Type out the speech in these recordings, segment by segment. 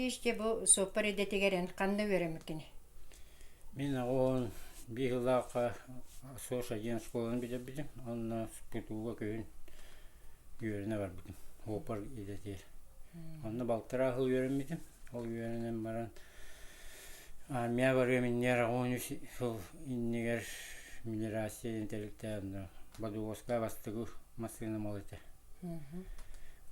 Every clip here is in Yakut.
Ильич, дьэ бу суоппар идэтигэр эн ханна үөрэммиккиний? Мин оҕон биир сыллаахха СОШ диэн школаны бүтэрбитим. Онно ПТУ-га күһүн үөрэнэ барбытым. Суоппар идэтигэр. Онно балтараа сыл үөрэммитим. Ол үөрэнэн баран армия барыам иннигэр 13 сыл иннигэр мелиорация диэн тэрилтэ онно Бодуоска бастакы массыынам ол этэ.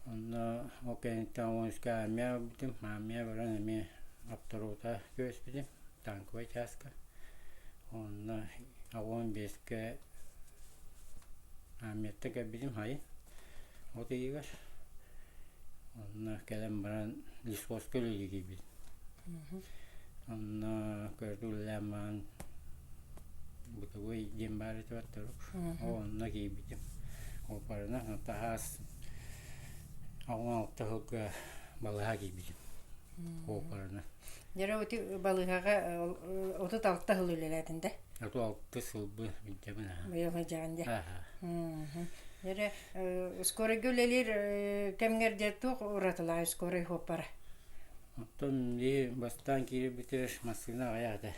Онно ол кэнниттэн 13-ка армия барбытым. Армия баран эмиэ авторута түбэспитим танковай чааска. Онно 15-кэ армияттан кэлбитим хайы от ыйыгар. Онно кэлэн баран лесхозка үлэлии киирбитим. Онно көрдүү үлэлээн баран бытовой диэн баар этэ баттарук. Онно киирбитим. Ол барына таһаас 16 сылга балыһа киирбитим. Операны. Дьэ ити балыыһаҕа 36 сыл үлэлээтин да? 36 сылбы билдьэбин аха. Быйыл сылдьаҕын дьэ. Дьэ скорайга үлэлиир кэмҥэр дьэ туох уратылаах скорай суоппара? Оттон бии бастаан киирбитигэр массыына аҕыйах этэ.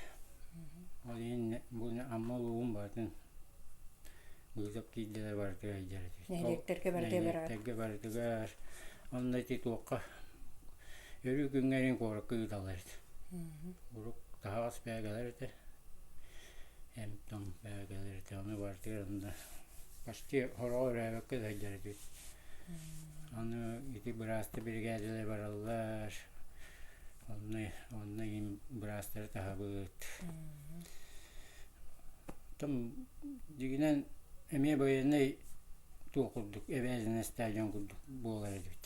Ол иһин бу Амма улууһун барытын быысап киирдилэр барытыгар илдьэр этибит. Нэһилиэктэргэ барытыгар бараҕыт? Нэһилиэктэргэ барытыгар. Онно ити туохха өрүү күҥҥэ эрин куоракка ыыталлар этэ. Урук таһаҕас бээгэлэр этэ. Эм-том бээгэлэр этэ. Ону барытыгар онно почти хороҕо өрөөбөккө да сылдьар этибит. Аны ити быраасты биригээдэлэр бараллар. Онно онно им быраастары таһабыт. Оттон дьиҥинэн эмиэ байыаннай туох курдук эбээзинэстээх дьон курдук буолар этибит.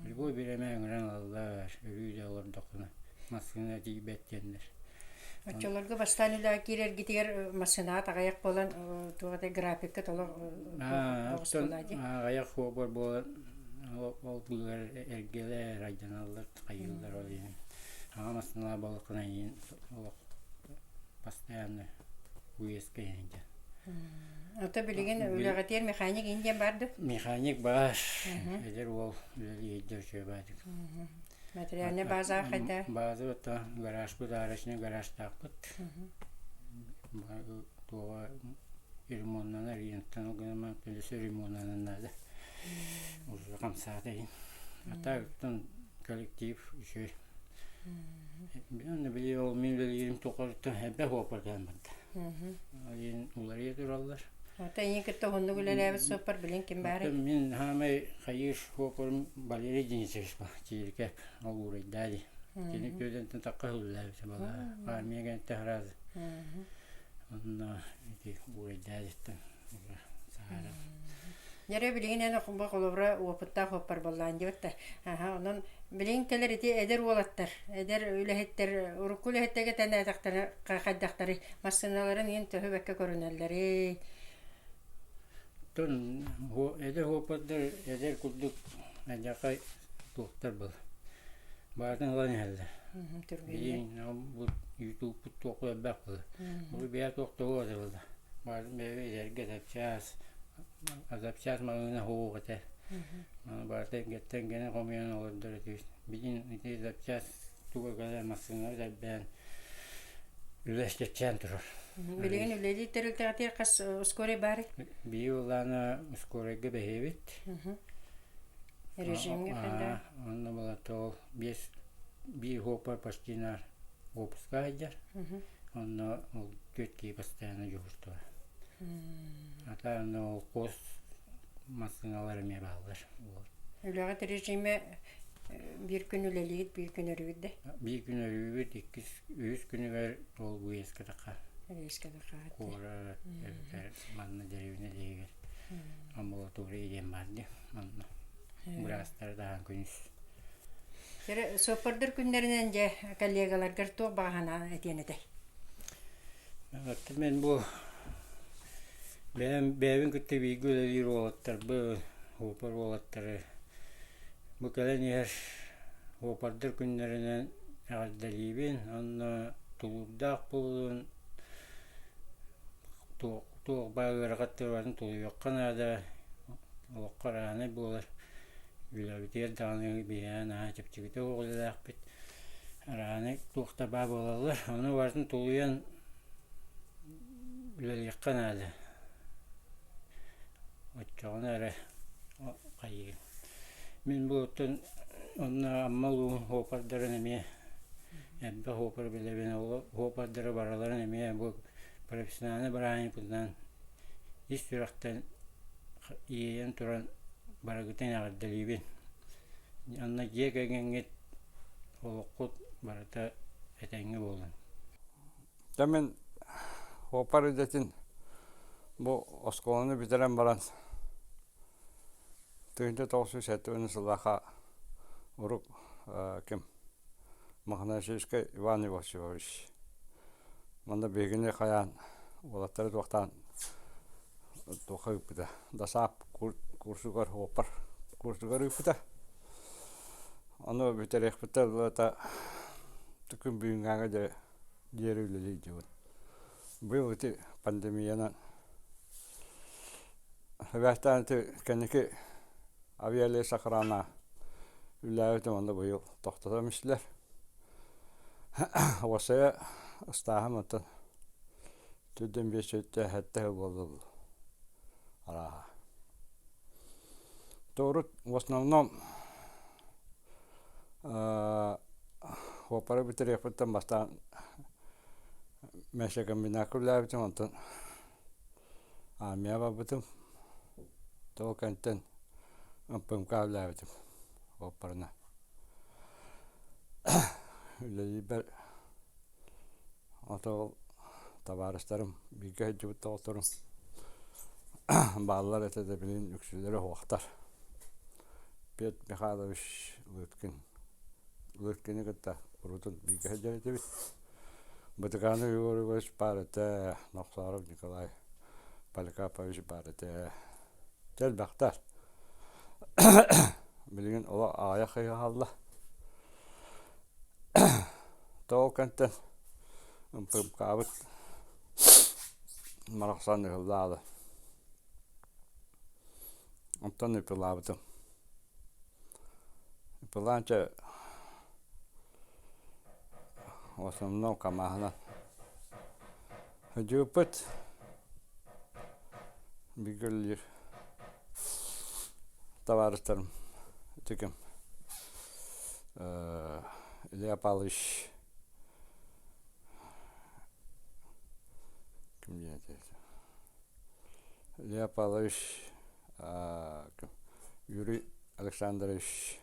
Любой бириэмэ ыҥыран ылаллар, өрүү да олордоххуна массыына тиийбэт диэннэр. Оччолорго бастаан үлэҕэ киирэргитигэр массыынаҕа аҕыйах буолан туох этэй графикка толор Оттон аҕыйах суоппар буолан ол быыһыгар эргэлэр айданаллар хайыыллар ол иһин аҕа массыыналаах буоллаххына эйигин олох постоянно уездка иһин дьэ. Ото билигин үлэҕитигэр механик иһин диэн баар дуо? Механик баар. Эдэр уол үлэлии сылдьар үчүгэй баайдык. Материальнай базаҕа хайда? База это гаражпыт, арочный гаражтаахпыт. Туоҕа ремоннанар, иэнтэн ол гынан плюс ремоннанан наада. Уже хамсаата иһин. А так коллектив үчүгэй. Онно били ол мин үлэлиирим тухарыттан элбэх опыт кэлэн барда. Иин уларыйа тураллар. Ата эйигин кытта уһуннук үлэлээбит суоппар билин ким баарый? Мин хаамай хайыыр суоппарым Валерий Денисович Чиирикэп ол уурайдаа дии. Кини түөдэнтэн тахха үлэлээбитэ балаа. Армия кэнниттэн сразу. Онно ити уурайдаа диттэн саһаран. Дьэрэ билигин эн бу холобура уопуттаах суоппар буоллаан диэбит да. Аха, онон билигин кэлэр ити эдэр уолаттар, эдэр үлэһиттэр, урукку үлэһиттэргэ тэнээтэхтэрэ хайдахтарый? Массыыналарын иһин төһө бэккэ көрүнэллэрий? Оттон эдэр суоппардар эдэр курдук алдьархай туохтар был. Баатын ылан иһэллэр. Түргэнник. Билигин бу ютубпут туох элбэх был. Бу бэйэ туох тугу был. Баарын бэйэ эдэргэ запчас запчас маҕаһыына суох этэ. Барыта эргэттэн гэнэ хомуйан олордор этибит. Билигин ити запчас туга кэлэр массыына элбээн үлэ чэпчээн турар. Билигин үлэлиир тэрилтэҕитигэр хас скорый баарый? Биир улаана скорайга бэһиэбит. Режимҥэ хайдах? Онно была ол биэс биир суоппар почти наар уоппуска сылдьар. Онно ол түөрт киһи постоянно дьуһуртуга. А так онно ол хос массыыналар эмиэ бааллар. Үлэҕит режимэ биир күн үлэлиигит, биир күн өрүүгүт да? Биир күн өрүүбүт, иккис, үһүс күнүгэр ол выездка тахха. Выездка тахха. Куорат эбэтэр манна дэриэбинэ диһигэр амбулатория диэн баар дии манна. Быраастары таһан күнүс. Кэрэ суоппардар күннэринэн дьэ коллегаларгар туох баҕа санаа этиэн этэй? Оттон мен бу бэйэм бэйэбин кытта бииргэ үлэлиир уолаттарбын, суоппар уолаттары бу кэлэн иһэр суоппардар күннэринэн эҕэрдэлиибин уонна тулуурдаах буолун, туох туох баар ыарахаттары тулуйуохха наада, олоххо араанай буолар. Үлэбитигэр даҕаны биһиэхэ наһаа чэпчэкитэ суох үлэлээхпит. Арааны туох да баа буолаллар. Ону барытын тулуйан үлэлиэххэ наада. Оччоҕуна эрэ хайыыр. Мин бу оттон онно Амма улууһун суоппардарын эмиэ элбэх суоппар билэбин. Ол суоппардары барыларын эмиэ бу профессиональнай бырааһынньыкпытынан ис сүрэхтэн иэйэн туран барыгытын эҕэрдэлиибин. Онно дьиэ кэргэҥҥит олоххут барыта этэҥҥэ буоллун. Дьэ мин суоппар идэтин бу оскуоланы бүтэрэн баран 1970 сыллаахха урук ким Мохначевскай Иван Иванович манна биһигини хайаан уолаттары туохтаан туохха ыыппыта досаап курсугар суоппар курсугар ыыппыта Ону бүтэриэхпиттэн ылата күн бүгүҥҥээҥҥэ диэри диэри үлэлии сылдьабын. Быйыл ити пандемиянан эбээстээн ити кэнники авиалесохрана үлэлээбитим онно быйыл тохтотон истилэр. Уопсайа ыстааһым оттон төрдүн биэс сүүстэ сэттэ сыл буолла арааһа. Урут в основном опера бүтэриэхпиттэн бастаан мясокомбинакка үлэлээбитим, онтон армия барбытым. Ол кэнниттэн МПМК үлэлээбитим операны. Үлэлиирбэр Ото ол табаарыстарым, бииргэ сылдьыбыт доҕотторум бааллар этэ да билигин үксүлэрэ суохтар. Петр Михайлович Лыткин Лыткины кытта урутун бииргэ сылдьар этибит. Бытыканов Егор Егорович баар этэ, Нохсоров Николай Поликарпович баар этэ. Дьэ элбэхтэр. Билигин олох аҕыйах киһи хаалла. Тоҕо кэнтэн ымпыыпкаабыт барахсан ыһыллаалы. Онтон ыпылаабытым. Ыпылаан чэ в основном КамАЗынан сылдьыбыппыт. Бииргэ үлэлиир табаарыстарым ити ким Илья Павлович ким диэн этэ Илья Павлович Юрий Александрович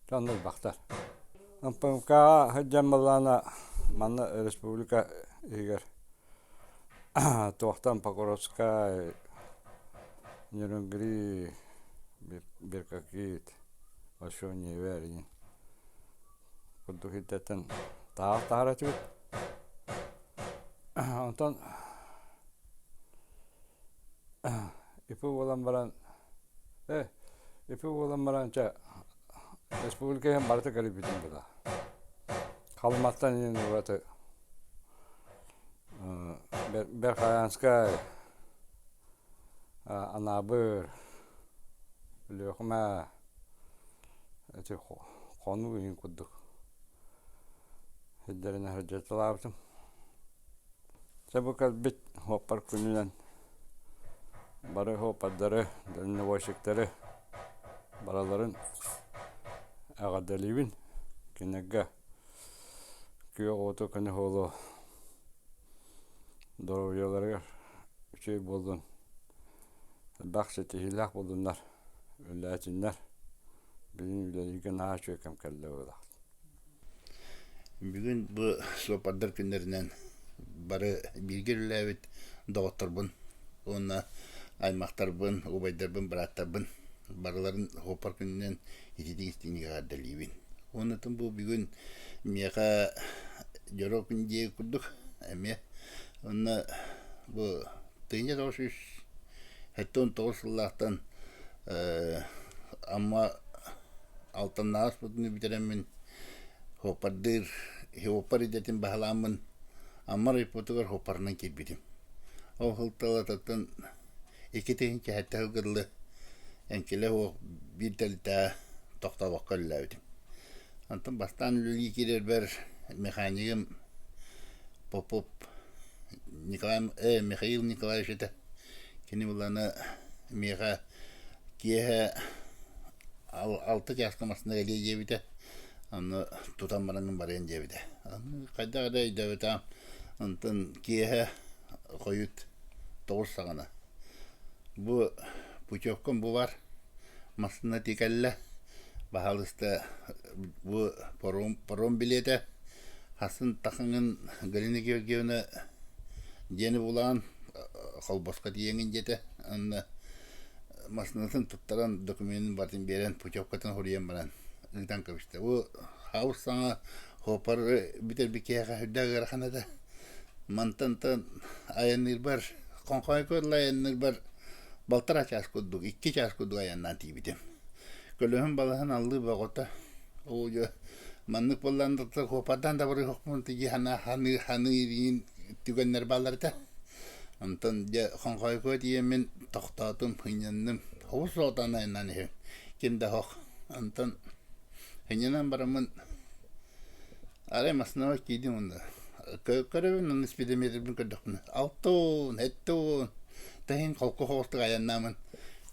дьон элбэхтэр. МПМК-ҕа сылдьан буоллаҕына манна республика иһигэр Туохтан Покровскай, Нерюнгри, Беркакит, Большой Невер игин курдук сирдэртэн таах таһар этибит. Онтон ипи буолан баран э ипи буолан баран чэ республика иһин барыта кэлбитим была. Халыматтан иһин ураты Верхоянскай, Анаабыр, Өлүөхүмэ ити хонуу иһин курдук сирдэринэн сылдьыталаабытым. Дьэ бу кэлбит суоппар күнүнэн бары суоппардары, дальнобойщиктары барыларын эҕэрдэлиибин. Кинилэргэ Күөх уоту көнө суолу доруобуйаларыгар үчүгэй буоллун, элбэх ситиһиилээх буоллуннар, үлэлээтиннэр, билигин үлэлииргэ наһаа үчүгэй кэм кэллэ быһыылаах. Бүгүн бу суоппардар күннэринэн бары бииргэ үлэлээбит доҕотторбун уонна аймахтарбын, убайдарбын, бырааттарбын барыларын суоппар күнүнэн ититик-истиҥник эҕэрдэлиибин. Уонна бу бүгүн миэхэ дьоро күн диэ курдук эмиэ онно бу 1979 сыллаахтан Амма Алтаннааҕы спутнигы бүтэрэммин суоппардыыр суоппар идэтин баһылааммын Амма райпотугар суоппарынан киирбитим. Ол сылталатыттан 2007 сылга дылы эҥкилэ суох биир тэрилтэҕэ. тохтообокко үлэлээбитим. Онтон бастаан үлэлии киирэрбэр механигым Попов Николай, Михаил Николаевич этэ. Кини булана миэхэ киэһэ алта чааска массыына кэлиэ диэбитэ. Онно тутан баран барыан диэбитэ. Хайдах эрэ өйдөөбөтөҕүм. Онтон киэһэ хойут 9 саҕана бу путевкам бу бар массыына тикэллэ. Баһаалыста бу паром, паром билиэтэ хасын тахыҥын Галина Георгиевна диэни булаан холбоско тиийэҥин диэтэ. Онно массыынатын туттаран докуменын барытын биэрэн путевкатын суруйан баран ыытан кэбистэ. Бу хаус саҥа хопар бүтэрбит киһиэхэ сүрдээх ыарахан этэ. Мантан айанныырбар Хоҥхойго ыла айанныырбар балтараа чаас курдук, 2 чаас курдук айаннаан тиийбитим. Көлөһүн балаһын аллыы бөҕөтө. Оо дьэ маннык буоллаан куопардаан да барыахпын тиги хана ханыы ханыы түгэннэр бааллар этэ. Онтон дьэ Хоҥхойго тиийэммин тохтоотум, ынньанным. Хобус соҕотоон айаннаан иһэбин. Ким да суох. Онтон ынньанан бараммын арай массыынаҕа киирдим уонна көрөбүн уонна спидометрбын көрдөхпүнэ 6, 7 таһын холку соҕустук айаннаамын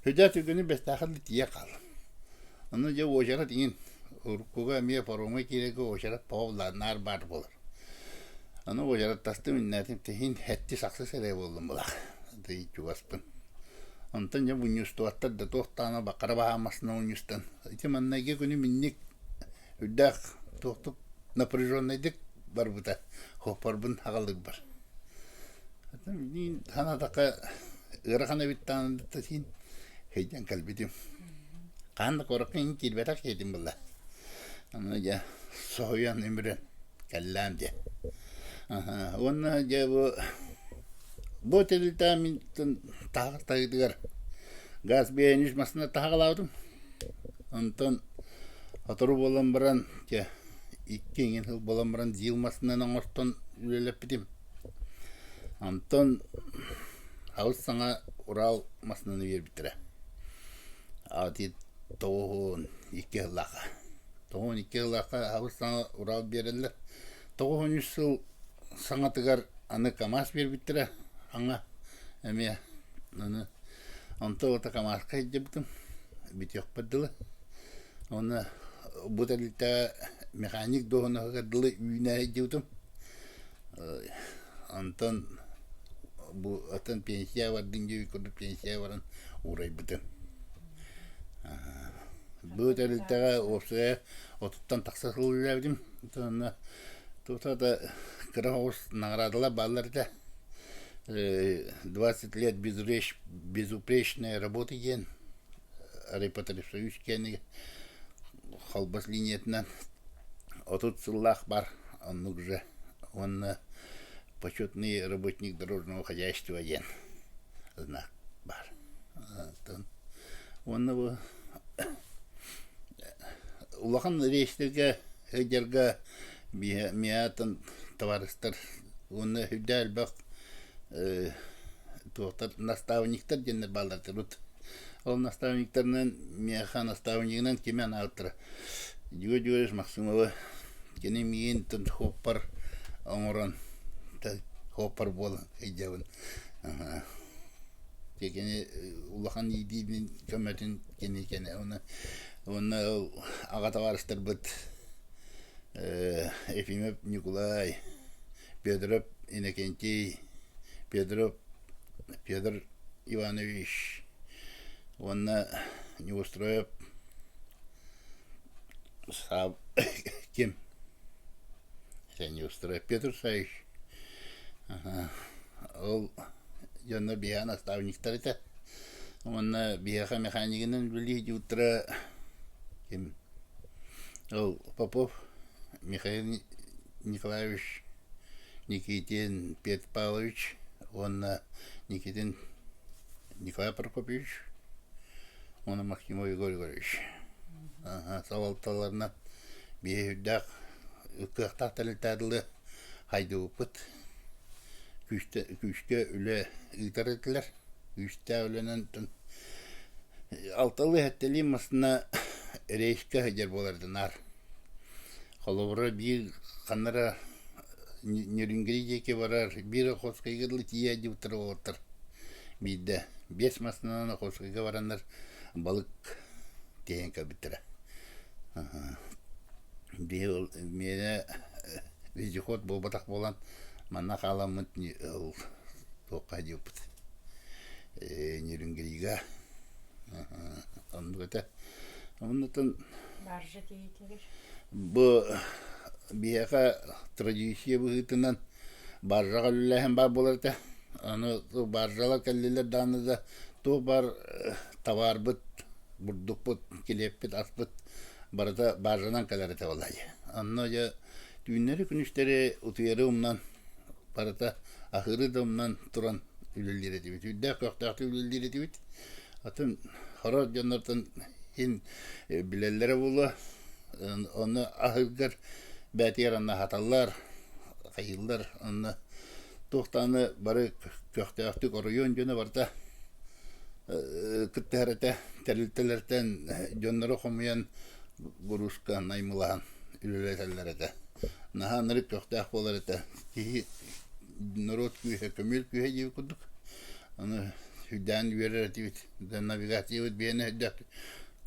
сүрдээх түргэнник Бэстээххэ да тиийэ хааллым. Онно дьэ уочарат иҥин уруккуга эмиэ паромҥа киирэргэ уочарат тоҕо наар баар буолар. Аны уочараттастым иннээтим тиһин сэттис ахсыс эрэ буоллум былах тый чугаспын. Онтон дьэ мунньустубаттар да туох даҕаны бакара баһаам массыына мунньустан ити маннайгы күнү минник үрдээх туохтук напряженнайдык барбыта хоппорбун аҕалыырбар. Санаатахха ыарахан эбит даҕаны да син өйдөөн кэлбитим. Хаһан да куоракка иҥин киирбэтэх киһитим буолла. Аны дьэ соһуйан өмүрэн кэллээн диэн. Уонна дьэ бу бу тэрилтэ мин таһаҕас таһыытыгар газ биэрэн үс массыына таһаҕалаабытым. Онтон сотору буолан баран дьэ икки иҥин сыл буолан баран ЗИЛ массыынаны оҥостон үлэлэппитим. Онтон аҕыс саҥа Урал массыынаны биэрбиттэрэ. Ити 92 сыллаахха. 92 сыллаахха аҕыс саҥа Урал биэрэллэр. 93 сыл саҥатыгар аны КАМАЗ биэрбиттэрэ аҥа эмиэ аны онто ылата КАМАЗка сылдьыбытым бүтүөхпэр дылы. Уонна бу тэрилтэҕэ механик дуоһунаһыгар дылы үүнэ сылдьыбытым. Онтон бу оттон пенсия бардын диэбит курдук пенсия баран уурайбытым. Бу тэрилтэҕэ уопсайа 30-тан тахса сыл үлэлээбитим. Онно тута да кыра соҕус наҕараадалар бааллар этэ. 20 лет безупречной работы диэн Райпотребсоюз киэнигэ Холбос линиятынан 30 сыллаах бар оннук же уонна почетный работник дорожного хозяйства диэн знак баар. Уонна бу улахан рейстэргэ сылдьарга миатын табаарыстар уонна сүрдээх элбэх туохтар наставниктар диэннэр бааллар урут. Ол наставниктарынан миэхэ наставнигынан кими анаабыттара Дьуо Дьуорис Максимовы кини миигин хоппар оҥорон хоппар буолан сылдьабын. Кини улахан иитиитин көмөтүн кини кэнэ уонна уонна ол аҕа табаарыстарбыт Ефимов Ньукулай, Петров Иннокентий, Петров Петр Иванович уонна Неустроев ким Неустроев Петр Савич ол дьонно биһиэхэ наставниктар этэ уонна биһиэхэ механигынан үлэлии утра ким ол Попов Михаил Николаевич Никитин Петр Павлович уонна Никитин Николай Прокопьевич уонна Максимов Егор Егорович салалталарынан биһи үрдээх кыахтаах тэрилтэ дылы хайдыбыппыт күүскэ үлэ ыытар этилэр күүстээх үлэнэн алталыы сэттэлии массыына. рейскэ сылдьар буолар наар. Холобура, биир ханна эрэ Нерюнгри диэки барар, биир Охотскайга дылы тиийэ сылдьыбыттар уолаттар биирдэ биэс массыынанан Охотскайга бараннар балык тиэйэн кэлбиттэрэ. Биһи ол миэнэ вездеход буолбатах буолан манна хааламмыт ол туохха сылдьыбыппыт Нерюнгрига оннук этэ. Оннуттан Баржа тиийиитигэр бу биһиэхэ традиция быһыытынан баржаҕа үлэлээһин баар буолар этэ. Аны баржалар кэллилэр даҕаны да туох баар табаарбыт, бурдукпут, килиэппит, аспыт барыта баржанан кэлэр этэ буоллаҕа. Онно дьэ түүннэри-күнүстэри утуйары умнан барыта аһыыры да умнан туран үлэлиир этибит. Үрдээх көхтөөхтүк үлэлиир этибит. Атын хорор дьоннортон иһин билэллэрэ буолуо. Онно аһыыргар бээтигэр анна аһаталлар, хайыыллар. Онно туох даҕаны бары көхтөөхтүк оройуон дьоно барыта кыттыһар этэ. Тэрилтэлэртэн дьоннору хомуйан буруска наймылаһан үлэлэтэллэр этэ. Наһаа ынырык көхтөөх буолар этэ. Киһи норуот күүһэ, көмүөл күүһэ диэбит курдук. Аны сүрдээн үөрэр этибит. Навигациябыт биэнэ үрдээх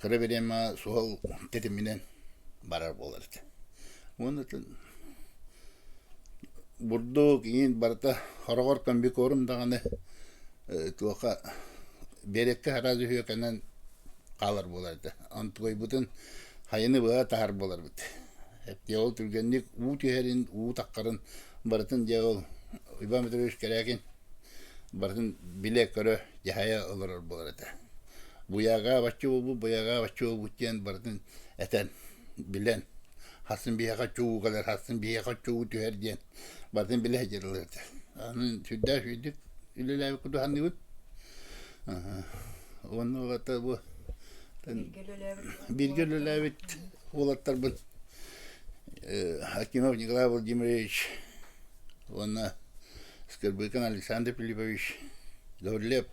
кыра бириэмэ суһал тэтиминэн барар буолар этэ. Уонна бурдук иҥин барыта хороҕор комбикорм даҕаны туоха биэрэккэ сразу үһүөкэнэн хаалар буолар этэ. Онтукайбытын хайыны быһа таһар буоларбыт. Эптиэ ол түргэнник уу түһэрин, уу таххарын барытын дьэ ол Иван Петрович Кэрээкин барытын билэ-көрө, дьаһайа олорор буолар этэ. Буйагаа бачча буолбут, буйагаа бачча буолбут диэн барытын этэн, билэн, хассын биһиэхэ чуу кэлэр, хассын биһиэхэ чуу түһэр диэн барытын билэ сылдьар этэ. Аны сүрдээх үчүгэйдик үлэлээбит курдук саныыбын. Уонна уолаттар бу бииргэ үлэлээбит уолаттарбын Акимов Николай Владимирович уонна Скорбыкин Александр Филиппович, Гаврилев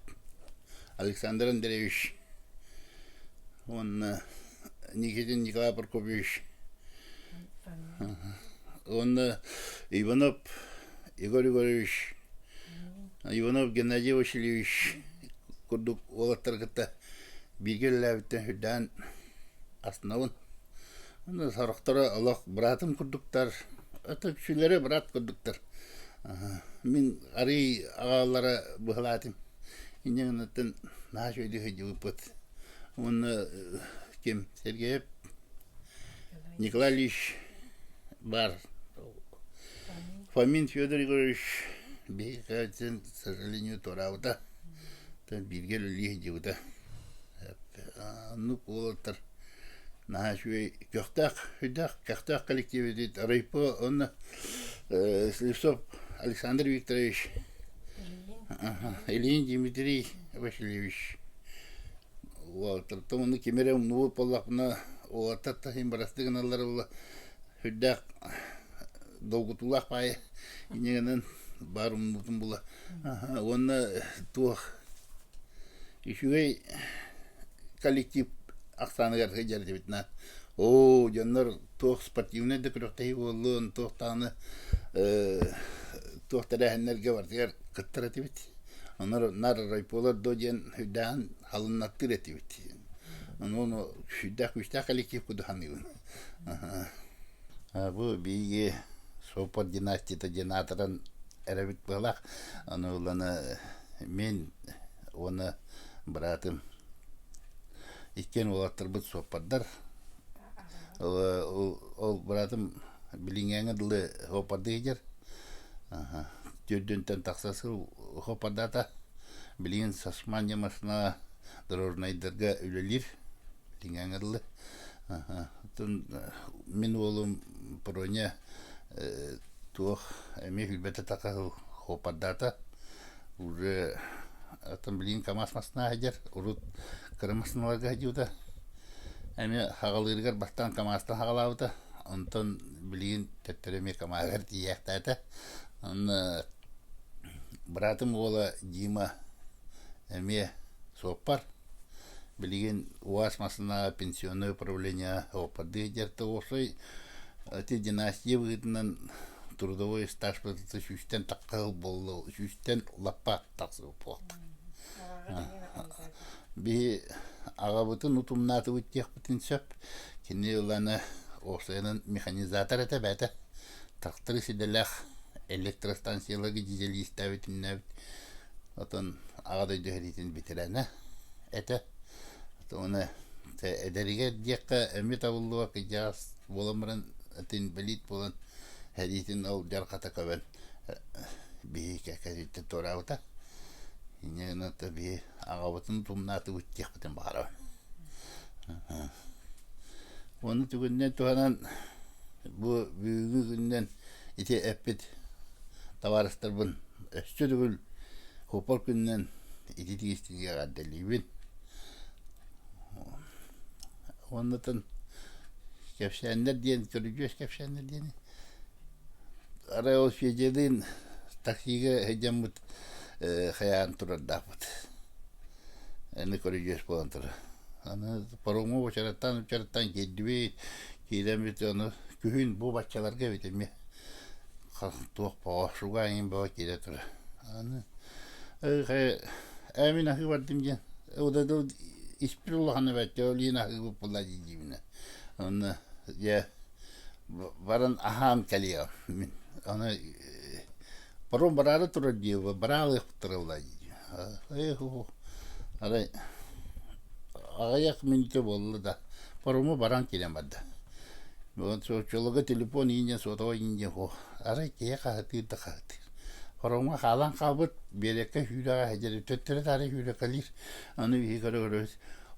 Александр Андреевич уонна Никитин Николай Прокопьевич уонна Иванов Егор Егорович, Иванов Геннадий Васильевич курдук уолаттары кытта бииргэ үлэлээбиттэн сүрдээн астынабын. Аны сорохторо олох быраатым курдуктар, это үксүлэрэ быраат курдуктар. Мин арыый аҕалара быһалаатым. Инньэ гынаттан наһаа үчүгэйдик сылдьыбыппыт. Уонна ким Сергеев Николай Ильич баар. Фомин Федор Егорович биһиги к сожалению туораабыта. Бииргэ үлэлии сылдьыбыта. Оннук уолаттар наһаа үчүгэй көхтөөх үрдээх көхтөөх коллектив этит райпо уонна Слепцов Александр Викторович Ильин Дмитрий Васильевич уолаттартан уонна ким эрэ умнубут буоллахпына уолаттар иһин барастыы гыналлар буолла сүрдээх долгутуулаах баайы инньэ гынан баар умнубутум була уонна туох үчүгэй коллектив ахсааныгар сылдьар этибит оо дьоннор туох спортивнай да күрэхтэһии буоллун туох даҕаны туох тэрээһиннэргэ барытыгар кыттар этибит онор нар райполар до диэн үрдээҕин халыннаттыыр этибит ону сүрдээх күүстээх коллектив курдук саныыбын бу биһиги суоппар династията диэн аатыран эрэбит быһалаах ону ылана мин уонна быраатым иккиэн уолаттарбыт суоппардар. Ол быраатым билиҥҥээҥҥэ дылы суоппардыы сылдьар. Төрдүнтэн тахса сыл суоппардаата. Билигин Сасмания массыына дорожнайдарга үлэлиир билиҥҥээҥҥэ дылы. Оттон мин уолум Проня туох эмиэ билбэтэ така сыл суоппардаата. Уже оттон билигин КАМАЗ массыына сылдьар, урут кыра массыыналарга сылдьыбыта. Эмиэ хаҕалыырыгар бастаан КАМАЗтан хаҕалаабыта, онтон билигин төттөрү эмиэ КАМАЗыгар тиийээхтээтэ. Онно быраатым уола Дима эмиэ суоппар. Билигин УАЗ массыына пенсионное управление оппардыы дьарта уопсай ити династия быһыытынан трудовой стаж сүүстэн тахха буолла сүүстэн лаппа тахсыбыт буолта. Биһи аҕабытын утумнаатыбыт диэхпитин сөп. Кини ыланы уопсайынан механизатор этэ бэйэтэ. Тракторист идэлээх электростанцияларга дизелиистээбит Отон Аҕа дойду сэриитин бэтэрээнэ этэ. Уонна эдэригэр диэххэ эмиэ табыллыбат кырдьаҕас буолан баран инбэлиит буолан сэриитин ол дьарҕата көбөн биһи кэккэтиттэн туораабыта. Инньэ гынан биһи аҕабытын тумнаатыбыт диэхпитин баҕарабын. Уонна түгэнинэн туһанан бу бүгүҥҥү күнүнэн ити эппит табаарыстарбын өссө төгүл Хопор күнүнэн ити тигистигэ эҕэрдэлиибин. Уоннатан кэпсээннэр диэн, көрүдьүөс кэпсээннэр диэни арай ол Федялыын таксига сылдьаммыт хайаан турардаахпыт. Аны көрүдьүөс буолан турар. Аны паромҥа уочараттаан-уочараттаан киирдибит, киирэммит ону күһүн бу баччаларга эбит эмиэ туох бөҕө, шуга эҥин бөҕө киирэ турар. Аны ээ мин аһыы бардым диэн испит улахан эбээт ол иһин аһыыбыт буолла дии-диибинэ. Онно дьэ баран аһаан кэлиэҕим мин. Аны паром бараары турар дии бараалыахтарылла дии. Арай аҕыйах мүнүүтэ буолла да парому баран киирэн барда. Оччолорго телефон иинньэн сотовай иинньэн суох. Арай киһи хаһытыыр да хаһытыыр. Паромҥа хаалан хаалбыт биэрэккэ сүүрэҕэ сылдьар төттөрү-таары сүүрэкэлиир. Аны биһиги көрө-көрөбүт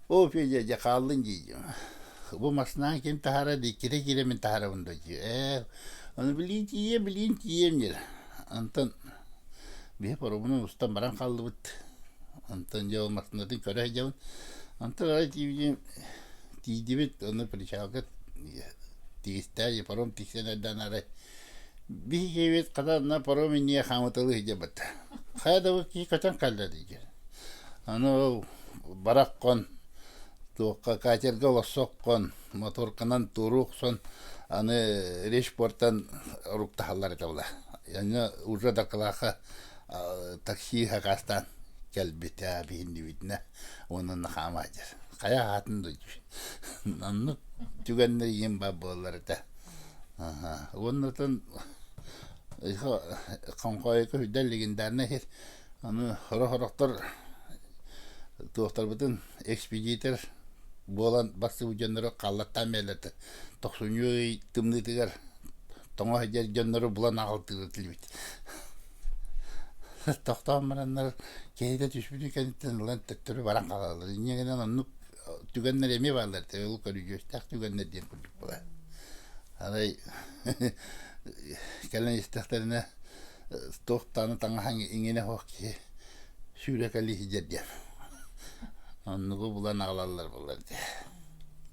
оо Федя дьэ хааллын дии бу массыынаҕа ким таһаарар дии кирэ-кирэ мин таһаарабын да дии ээ аны билиин тиийиэм билиин тиийиэм диир онтон биһи паромунан устан баран хааллыбыт онтон дьэ ол массыынатын көрө сылдьабын онтон арай тиийдим тиийдибит ону причалга тигистээх паром тиксэн эрдээн арай биһи киһибит хата на паром иннигэ хаамыталыы сылдьабыт хайа да бу киһи көтөн кэллэ диир аны ол бараххан туохха катерга олорсоххун моторканан туоруу охсон аны речпортан уруктаһаллар этэ була аны уже дакылаахха такси хакаастаан кэлбитэ биһиннибитинэ уонна хаама дьэр хайа аатын оннук түгэннэр иин баар буоллар этэ уоннатан хоҥхойко үрдэл легендарный сир аны сорох-сорохтор туохтарбытын экспедитор буолан барсыбыт дьоннору хааллаттаан биэрэллэр тохсунньу ый тымныытыгар тоҥо сылдьар дьоннору булан аҕалтыыр этилибит тохтоон бараннар киһитэ түспүтүн кэнниттэн ылан төттөрү баран хаалаллар инньэ гынан оннук түгэннэр эмиэ бааллар ол көрүдьүөстээх түгэннэр диэн курдук буолар арай кэлэн истэхтэринэ туох даҕаны таҥаһа иҥинэ суох киһи сүүрэ кэлии сылдьар диэн оннугу булан аҕалаллар буолар дии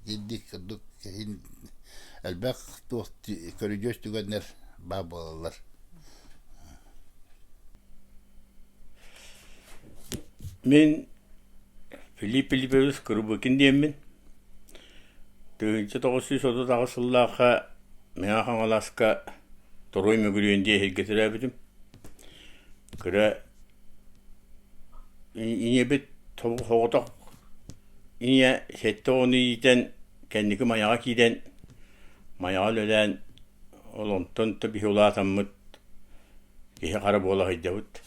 итинник курдук иһин элбэх туох көрүдьүөс түгэннэр баар буолаллар Мин Филипп Филиппович Кырбыкин диэммин. 1938 сыллаахха Мэҥэ Хаҥаласка Торуой Мөгүрүөн диэн сиргэ төрөөбүтүм. Кыра ийэбит соҕотох ийэ сэттэ оҕону иитэн кэнники Майаҕа киирэн Майаҕа үлэлээн ол онтон да биһи улаатаммыт киһи-хара буола сылдьабыт.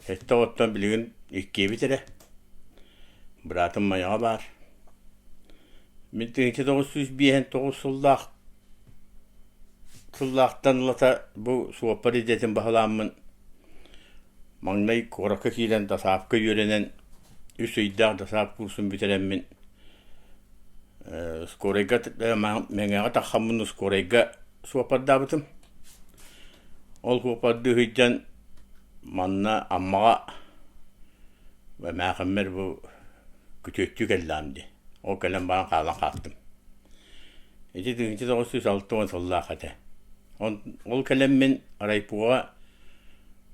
Сэттэ оҕоттон билигин иккиэбит эрэ. Быраатым Майаҕа баар. Мин 1959 сыллаах сыллаахтан ылата бу суоппар идэтин баһылааммын маҥнай куоракка киирэн досаапка үөрэнэн үс ыйдаах досаап курсун бүтэрэммин скорайга Мэҥэҕэ таххаммын скорайга суоппардаабытым. Ол суоппардыы сылдьан манна Аммаҕа эмээхиммэр бу күтүөттүү кэллэҕим дии. Ол кэлэн баран хаалан хаалтым. Ити 1960 сыллаах этэ. Ол кэлэммин райпоҕа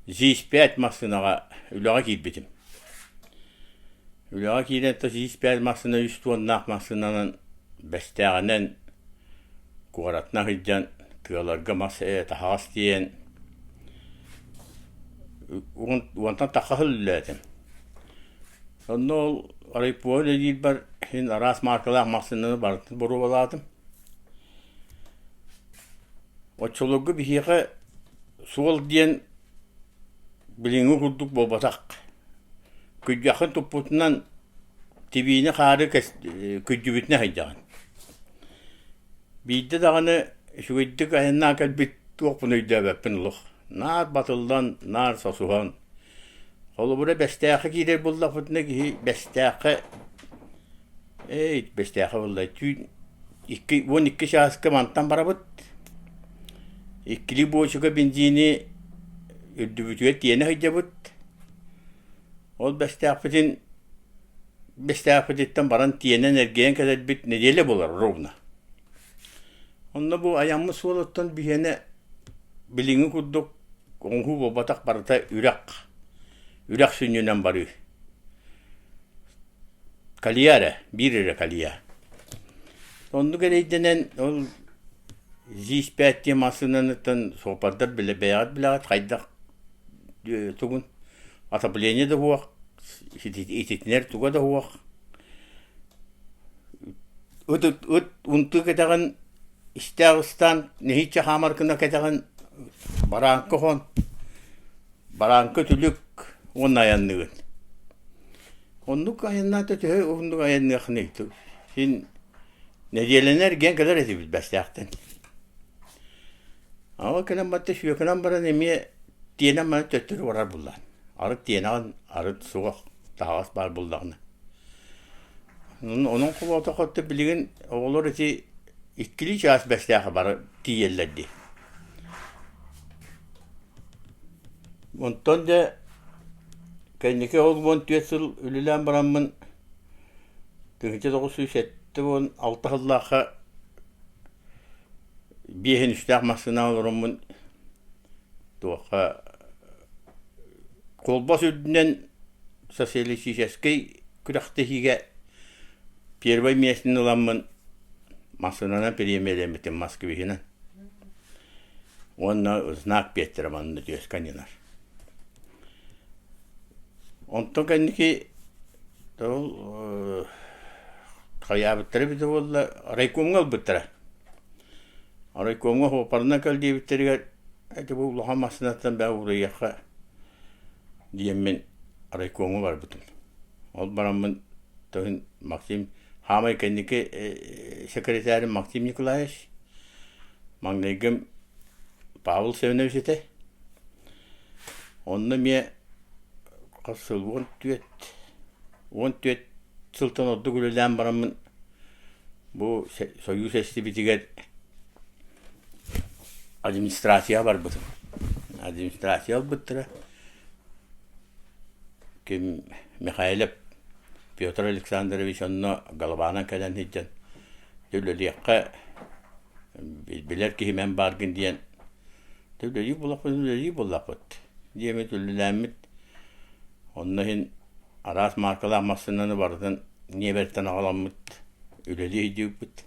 ЗИС-5 массыынаҕа үлэҕэ киирбитим. Үлэҕэ киирэн сииспээл массыына үс туоннаах массыынанан Бэстээҕинэн куоратынан сылдьан тыаларга мас таһаҕас тиэйэн уонтан тахха сыл үлэлээтим. Онно ол райпо үлэлиирбэр син араас мааркалаах массыынаны барытын боруобалаатым. Оччолорго биһиэхэ суол диэн билиҥҥи курдук буолбатах. Күрдьэххин туппутунан тибиини хаары күрдьүбүтүнэн сылдьаҕын. Биирдэ даҕаны үчүгэйдик айаннаан кэлбит туохпун өйдөөбөппүн олох. Наар батыллан, наар сосуһан. Холобура Бэстээххэ киирэр буоллахпытына киһи Бэстээххэ Эй, Бэстээххэ буолла түүн икки 12 чааска мантан барабыт. Иккилии буочука бензини үрдүбүтүгэр тиэнэ сылдьабыт. Ол Бэстээхпитин Бэстээхпититтэн баран тиэнэн эргийэн кэлэрбит нэдиэлэ буолар ровно. Онно бу айаммыт суолуттан биһиэнэ билиҥҥи курдук оҥоһуу буолбатах барыта үрэх, үрэх сүнньүнэн барыы. Калья эрэ, биир эрэ калья. Оннук эрэйдэнэн ол ЗИС-5 диэн массыынаныттан суоппардар билэ бэйэҕит билэҕит хайдах тугун отопление да суох, ититинэр туга да суох. Ыт ыт унтуу кэтэҕин истээх ыстаан нэһииччэ хаамар гына кэтэҕин барааҥка оһон барааҥка үтүлүк уонна айанныгын. Оннук айаннаата төһө уһуннук айанныаххыный? Син нэдиэлэни эргийэн кэлэр этибит Бэстээхтэн. Аҕа кэлэн барда сүөкэнэн баран эмиэ тиэнэн баран төттөрү барар буоллаҕын. Арыт тиэнэҕин, арыт суох таһаҕас баар буоллаҕына. Онон холоотоххо билигин оҕолор ити иккилии чаас Бэстээххэ бары тиийэллэр дии. Онтон дьэ кэнники ол 14 сыл үлэлээн бараммын 1976 сыллаахха биэһин үстээх массыынаҕа олороммун туохха Холбос үрдүнэн социалистическай күрэхтэһиигэ первай миэстэни ыламмын массыынанан премиялэммитим Москвиһынан. Уонна знак биэртэрэ манна түөскэ анньынар. Онтон кэнники ол хайаабыттара эбитэ буолла райкомҥа ылбыттара. Райкомҥа суоппарынан кэл диэбиттэригэр ити бу улахан массыынаттан бээ уурайыахха диэммин райкомҥа барбытым. Ол бараммын тоһун Максим хаамай кэнники секретарым Максим Николаевич маҥнайгым Павел Семенович этэ. Онно эмиэ хас сыл 14 14 сылтан ордук үлэлээн бараммын бу Сойуус эстибитигэр администрацияҕа барбытым. Администрация ылбыттара. Ким Михайлов Петр Александрович онно Голованан кэлэн сылдьан үлэлиэххэ билэр киһим эн бааргын диэн үлэлии буоллахпыт үлэлии буоллахпыт диэммит үлэлээммит онно иһин араас мааркалаах массыынаны барытын ньиэбэртэн аҕаламмыт үлэлии сылдьыбыппыт.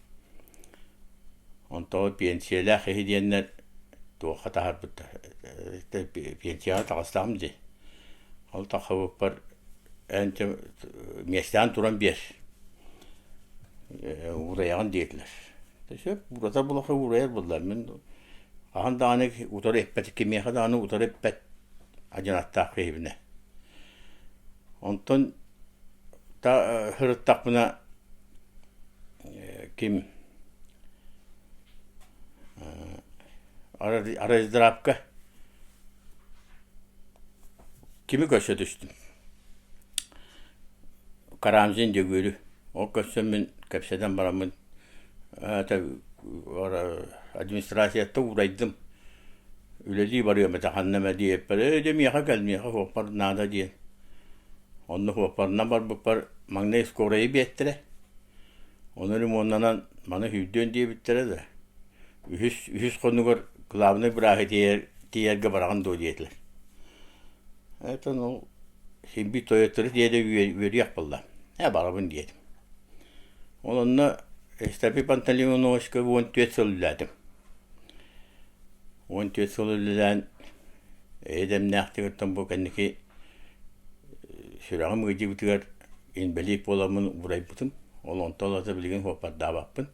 Онтон пенсиялээх киһи диэннэр туохха таһаарбыттар пенсияҕа таҕыстаҕым дии. Ол тахсыбыппар эн миэстэҕин туран биэр уурайаҕын диэтилэр. Сөп уурата булаха уурайар буоллар мин хаһан даҕаны утары эппэт кимиэхэ даҕаны утары эппэт адьынаттаах киһибинэ. Онтон сырыттахпына ким Араздравка кими көрсө түстүм. Карамзин Дьөгүөрү. Ол көрсөммүн кэпсэтэн бараммын администрацияттан уурайдым. Үлэлии барыам этэ ханна эмэ диэбиппэр, ээ дьэ миэхэ кэл, миэхэ суоппар наада диэн. Онно суоппарынан барбыппар маҥнай скорайы биэртэрэ. Ону ремоннанан маны сүүрдүөн диэбиттэрэ да, үһүс үһүс хонугар главнай бырааһы тиэйэр тиэйэргэ бараҕын дуо диэтилэр. Это ну син биир тойоттору тиэйэ үөрүйэх буолла. Ээ барабын диэтим. Ол онно Эстапи Пантелеймоновичка 14 сыл үлэлээтим. 14 сыл үлэлээн эйэ-дэмнээхтик оттон бу кэнники сүрэҕим ыалдьыбытыгар инбэлиит буоламмын уурайбытым. Ол онтон ылата билигин суоппардаабаппын.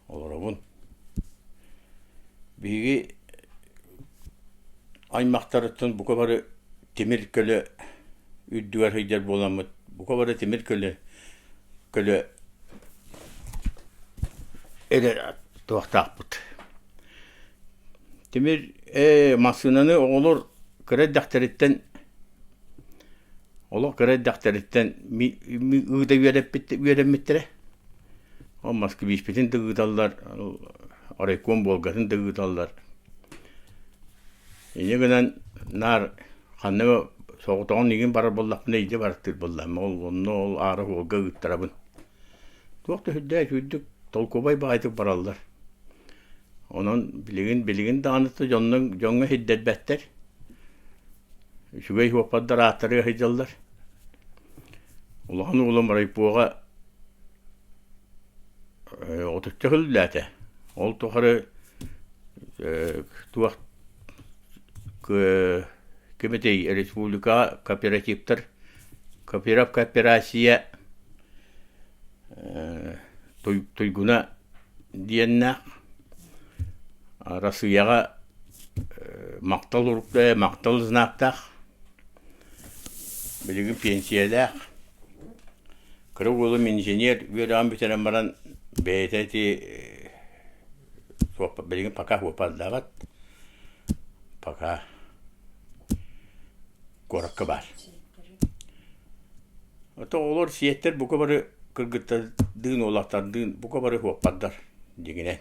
Олоробун. Биһиги аймахтарыттан бука бары тимир көлө үрдүгэр сылдьар буоламмыт, бука бары тимир көлө көлө эрэ туохтаахпыт. Тимир массыынаны оҕолор кыра эрдэхтэриттэн олох кыра эрдэхтэриттэн ыыта үөрэппит үөрэммиттэрэ. Ол москвичпитин да ыыталлар, райком Волгатын да ыыталлар. Инньэ гынан наар ханна эмэ соҕотоҕун игин барар буоллахпына илдьэ бараттыыр буоллаҕым. Ол онно ол аара суолга ыыттарабын. Туох да сүрдээх үчүгэйдик толкуобай баҕайытык бараллар. Онон билигин билигин даҕаны дьоннор дьоҥҥо сирдэрбэттэр. Үчүгэй суоппардар ааттарыгар сылдьаллар. Улахан уолум райпоҕа отучча сыл үлэлээтэ. Ол тухары туох ким этэй республикаҕа кооперативтар кооператив кооперация туйгуна диэннээх Арассыыйаҕа махтал махтал знактаах билигин пенсиялээх кыра уолум инженер үөрэҕин бүтэрэн баран бэйэтэ ити билигин пока суоппардаабат пока куоракка баар Ото оҕолор сиэттэр бука бары кыргыттардыын, уолаттардыын бука бары суоппардар дьиҥинэн.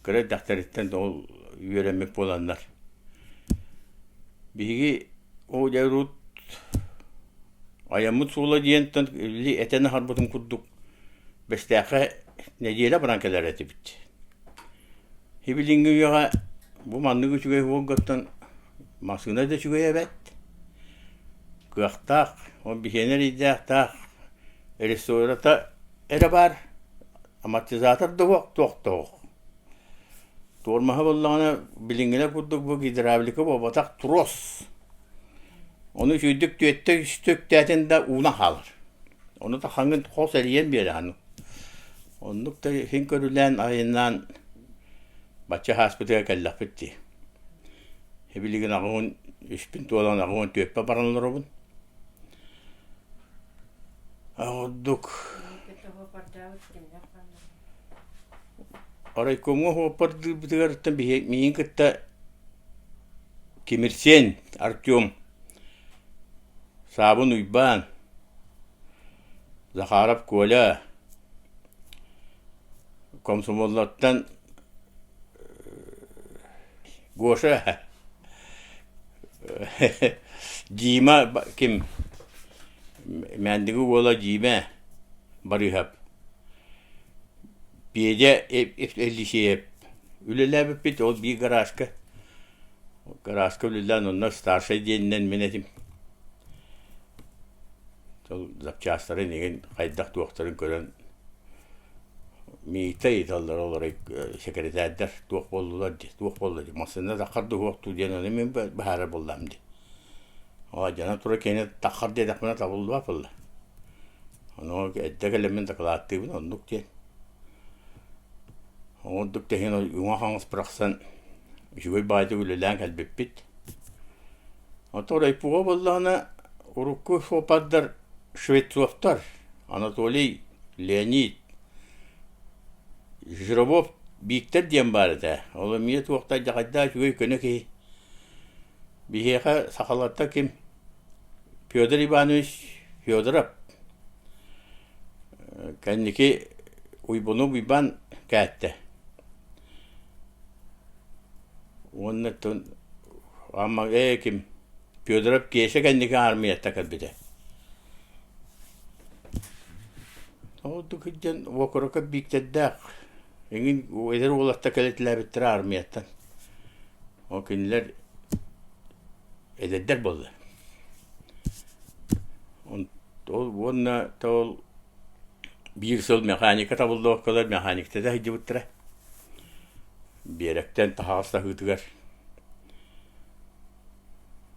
Кыра эрдэхтэриттэн ол үөрэммит буоланнар. Биһиги ол дьэ урут айаммыт суола диэнтэн били этэн аһарбытым курдук Бэстээххэ нэдиэлэ баран кэлэр этибит. Сибилиҥҥи үйэҕэ бу маннык үчүгэй Волгаттан массыына да үчүгэй эбээт. Кыахтаах, ол биһиэнэ эрэйдээх таах рессората эрэ баар, амортизатор да суох, туох да суох. Туормаһа буоллаҕына билиҥҥилэр курдук бу гидравлика буолбатах трос. Ону үчүгэйдик түөттэ үстэ үктээтин да ууна хаалар. Ону тахаҥҥын хос эрийэн биэрэҕин. Оннук да иһин көрүлээн айаннаан бачча ааспытыгар кэллэхпит дии. Билигин аҕыһын үспүн туолан аҕыһын түөппэ баран олоробун. Ордук Оройкуомҥа суоппардыырбытыгар миигин кытта Тимирсиэн Артем, Саабын Уйбаан, Захаров Коля, комсомоллартан Гоша, Дима ким Мээндиги уола Дима Барыыһап, Петя Елисеев үлэлээбиппит ол биир гаражка. Гаражка үлэлээн онно старшай диэнинэн мин этим. Ол запчастарын игин хайдах туохтарын көрөн миитэ ыйыталлар олор секретардар туох буоллулар дии туох буолла дии массыына таххар да суохтуу диэн ону мин быһаарар буоллаҕым дии. Оо дьоно тура киэнэ таххар диэтэхпинэ табыллыбат буолла. Ону эрдэ кэлэммин дакылааттыыбын оннук диэн. Оннук да иһин уҥа-хаҥас бырахсан үчүгэй баайдык үлэлээн кэлбиппит. Оттон райпоҕа буоллаҕына урукку суоппардар Швецовтар, Анатолий, Леонид, Жиробов Бииктэр диэн баар этэ. Ол эмиэ туохтай дьаҕайдаах үчүгэй көнө киһи. Биһиэхэ сахалартан ким Федор Иванович Федоров кэнники Уйбуну Уйбаан кээттэ. Уонна оттон Амма ээ ким Федоров Кеша кэнники аармыйаттан кэлбитэ. Ол сылдьан уокурукка Бииктэрдээх эҥин эдэр уолаттар кэлэтэлээбиттэрэ аармыйаттан. Ол кинилэр эдэрдэр буолла. Ол уонна ол биир сыл механика табыллыбаккалар механиктата сылдьыбыттара. Биэрэктэн таһаҕас таһыытыгар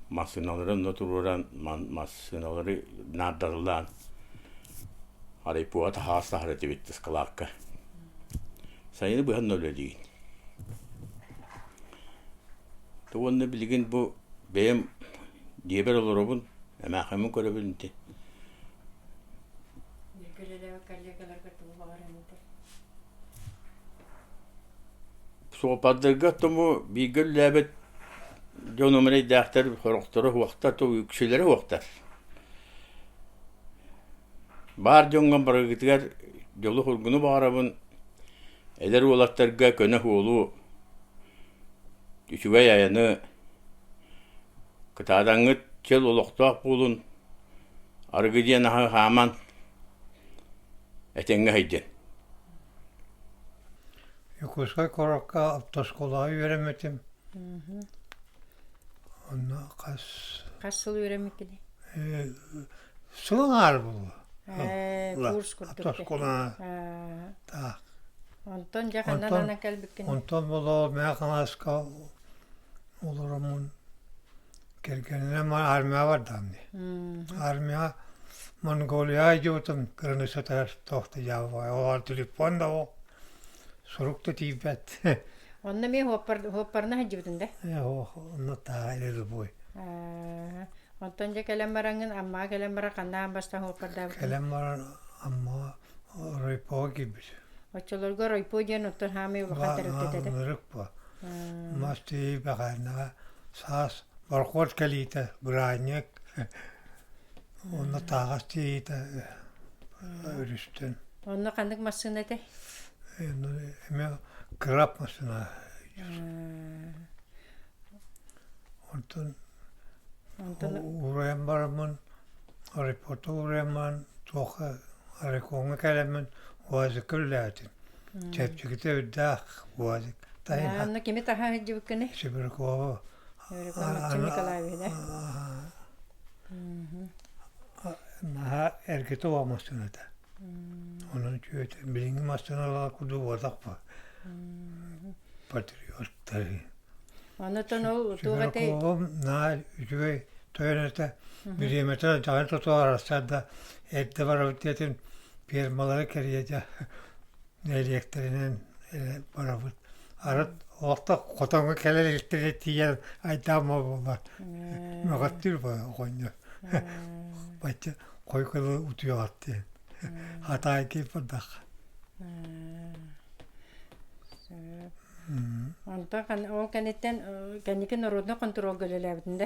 массыыналары онно туруоран массыыналары наардатылаан райпоҕа таһаҕас таһар этибит ыскылаакка. Сайыны быһа онно үлэлиигин. Уонна билигин бу бэйэм дьиэбэр олоробун, эмээхиммин көрөбүн ити. Бииргэ үлэлээбит коллегаларгар тугу баҕарыаҥ этэй? Суоппардарга тому бииргэ үлэлээбит дьонум эрэйдээхтэр сорохторо уохтар, үксүлэрэ уохтар. Баар дьоҥҥо барыгытыгар дьолу-соргуну баҕарабын, эдэр уолаттарга көнө суолу, үчүгэй айаны, кытаадаҥҥыт чөл олохтоох буолун, арыгы диэн аһы хааман этэҥҥэ сылдьын. Якутскай куоракка автошколаҕа үөрэммитим. Онно хас Хас сыл үөрэммиккиний? Сыл аҥаар буолуо. Курс курдук. Автошкола таах. Онтон дьэ ханна ананан кэлбиккиний? Онтон болоо Мэҥэ Хаҥаласка олороммун кэргэнинэн армия бардаҕым дии. Армия Монголия идиотун кыраныыссатыгар туох да дьаабы олор телефон да суох, сурук да тиийбэт. Онно эмиэ хуоппарына сылдьыбытыҥ да? Онно тааҕа или любой. Онтон дьэ кэлэн бараҥҥын Аммаҕа кэлэн баран ханна аан бастаан хуоппардаабытыҥ? Кэлэн баран Аммаҕа райпоҕа киирбит. Оччолорго райпо диэн оттон хаамай улахан тэрилтэтэ этэ. Ынырык буо. Мас тиий бэҕээннэҕэ саас борохуот кэлиитэ бырааһынньык уонна тааҕас тиийиитэ өрүстэн. Онно ханнык массыына этэй? Эмиэ краб массыына. Онтон уурайан бараммын аэропортка уурайан баран туохха райкомҥа кэлэммин УАЗикка үлэлээтим. Чэпчэкитэ үрдээх УАЗик. Онно кими таһа сылдьыбыккыный? Сибирякову. Сибиряков Максим Николаевич, да? Наһаа эргитэ уох массыына этэ. Онон үчүгэй билиҥҥи массыыналар курдук буолбатах буо. Патриоттары. Онтон ол туох этэй? Сибиряковым наһаа үчүгэй тойон этэ. Бириэмэтэ дьаһайан тутуһар арахсар да эрдэ барабыт диэтин фермалары кэрийэ нэһилиэктэринэн барабыт. Арыт олохто хотоҥҥо кэлэр иликтэрэ тиийэн айдаама буолар. Мөҕөттүүр оҕонньор. Бачча хойукалы утуйаҕат диэн. Хатаайкый бардах. Онтон ол кэнниттэн кэнники народнай хонтуруолга үлэлээбитин да?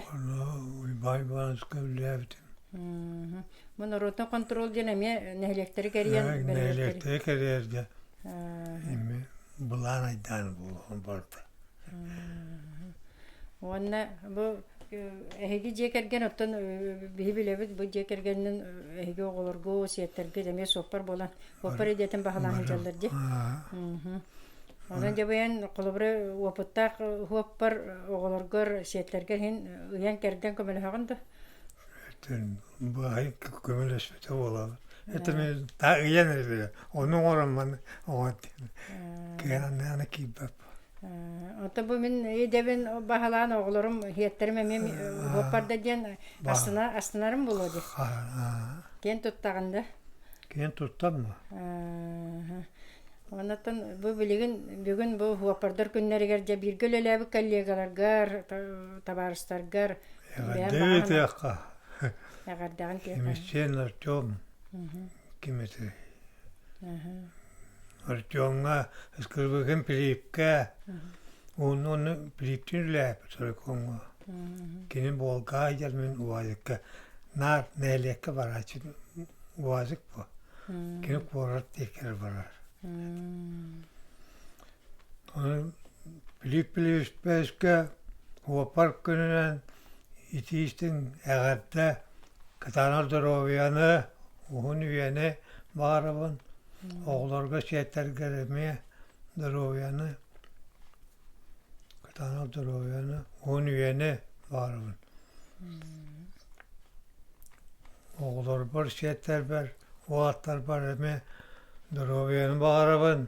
Уйбаан Ивановичка үлэлээбитим. Бу народнай хонтуруол диэн эмиэ нэһилиэктэри кэрийэн Нэһилиэктэри кэрийэргэ эми былаан айдаан буолуон барда. Уонна бу эһиги дьиэ кэргэн оттон биһи билэбит бу дьиэ кэргэнинэн эһиги оҕолорго сиэттэргит эмиэ суоппар буолан суоппар идэтин баһылаан сылдьаллар дии. Онон дьабыйан холобура уопуттаах суоппар оҕолоргор сиэттэргэр иһин ыйан-кэрдэн көмөлөһөҕүн да? Баай көмөлөспүтэ буолабыт. Это мен ыйан эрэ ону оҥорон маны оҥор диэн кыанааны киирбэп. Ото бу мин идэбин баһылаан оҕолорум иһиэттэрим эмиэ уоппарда диэн астына астынарым буолуо дии. Киэн туттаҕын да? Киэн туттам ма? Онтон бу билигин бүгүн бу уоппардар күннэригэр дьэ бииргэ үлэлээбит коллегаларгар, табаарыстаргар Эҕэрдэ ыытыахха. Эҕэрдэҕин киэхэ. Эмисчиэн Артем ким этэй? Артемҥа Скрыбыкин Пилипкэ уонна ону Пилиптин үлэлээппит Сорокоҥҥо. Кини буолгаа дьэр мин УАЗикка наар нэһилиэккэ барааччы УАЗик буо. Кини куорат диэки барар. Ону Пилип Пилиппээскэ уоппар күнүнэн итиистин эҕэрдэ кытаанах доруобуйаны, уһун үйэни баҕарабын. Оҕолорго, сиэттэргэ эмиэ доруобуйаны, кытаанах доруобуйаны, уһун үйэни баҕарабын. Оҕолорбор, сиэттэрбэр, уолаттарбар эмиэ доруобуйаны баҕарабын.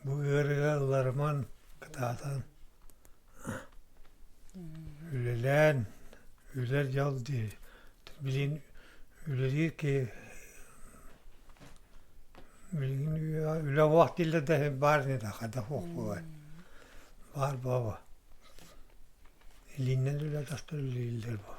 Бу ыарыыга ылларыман, кытаатан үлэлээн, үлэ дьол дии. Билигин үлэлиир киһи билигин үлэ уох дииллэр да иһин баар ини да хайдах уох буолуой. Баар буолуо. Илииннэн үлэ тастар үлэлииллэр буо.